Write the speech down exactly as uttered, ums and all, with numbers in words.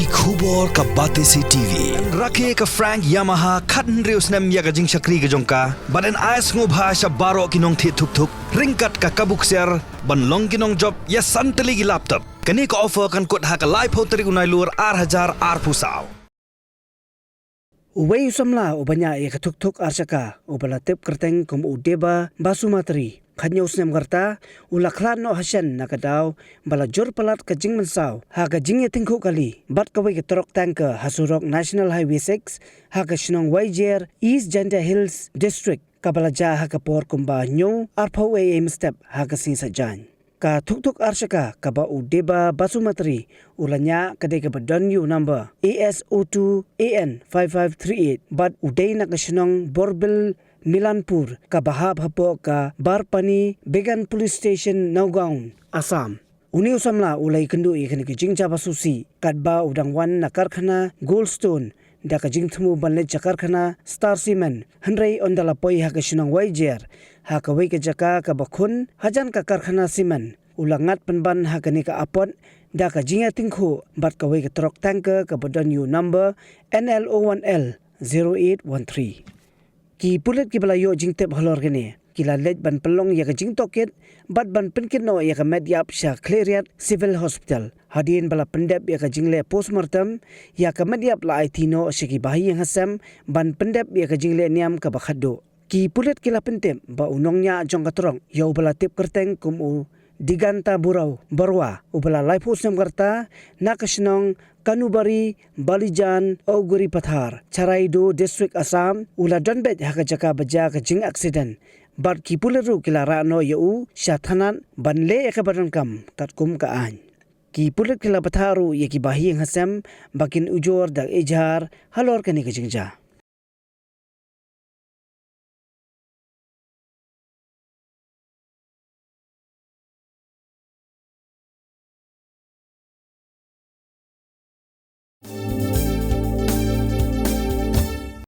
Ki khubor ka Batesi T V. Rakhe ka Frank Yamaha khathynriew snem ïa ka jingshakri ka jong ka, bad yn ai sngewbha sha baroh ki nongthied thuk thuk ryngkat ka kabu ksiar ban long ki nongjop ïa san tylli ki laptop. Kane ka offer kan kut ha ka laiphew tarik u Nailur ar hajar arphew saw. Uwei u samla uba ñiah ïa ka thuk thuk ar shaka uba la tip kyrteng kum u Deba Basumatri, khathynñiew snem ka rta, u la khlad noh ha shen na ka daw ba la jur palat ka jingmynsaw ha ka jingïatyngkhuh kali bad kawei ka trok tanker ha surok National Highway six ha ka shnong Waijer, East Jaintia Hills District, kaba la jia ha ka por kumba hynñiew arphew A M step ha ka sngi Saitjaiñ. Ka thuk thuk ar shaka kaba u Deba Basumatri u la ñiah ka dei kaba don ïa u number A S O two A N five five three eight bad u dei na ka shnong Borbil Milanpur kaba hap hapoh ka Barpani Began Police Station, Nagaon, Assam. Une u samla u la ïakynduh ïa kane ka jingjia ba sngewsih katba u dang wan na karkhana Goldstone da ka jingthmu ban leit sha karkhana Star Cement, hynrei ynda la poi ha ka shnong Waijer, ha kawei ka jaka kaba khun hajan ka karkhana cement, u la ngat pynban ha kane ka apot da ka jingïatyngkhuh bad kawei ka trok tanker kaba don ïa u number N L O one L zero eight one three. Ki pulit kiba la ïoh jingtip halor kane ki la leit ban pynlong ïa ka jingtohkit bad ban pynkit noh ïa ka met ïap sha Khliehriat Civil Hospital. Hadien ba la pyndep ïa ka jingleh postmortem, ïa ka met ïap la aiti noh sha ki bahaïing hasem ban pyndep ïa ka jingleh niam kaba khatduh. Ki pulit ki la pyntip ba u nongñiah jong ka trok, ïa uba la tip kyrteng kum u Diganta Burau Barua, uba la laiphew snem ka rta, na ka shnong Kanubari Balijan, Auguri Pathar, Charaideo District, Assam, u la don beit ha ka jaka ba jia ka jingaksident. Bad ki pulit ruh ki la rah noh ïa u sha thanat ban leh ïa kaba donkam katkum ka aiñ. Ki pulit ki la bthah ruh ïa ki bahaïing hasem ba kin ujor da ejhar halor kane ka jingjia.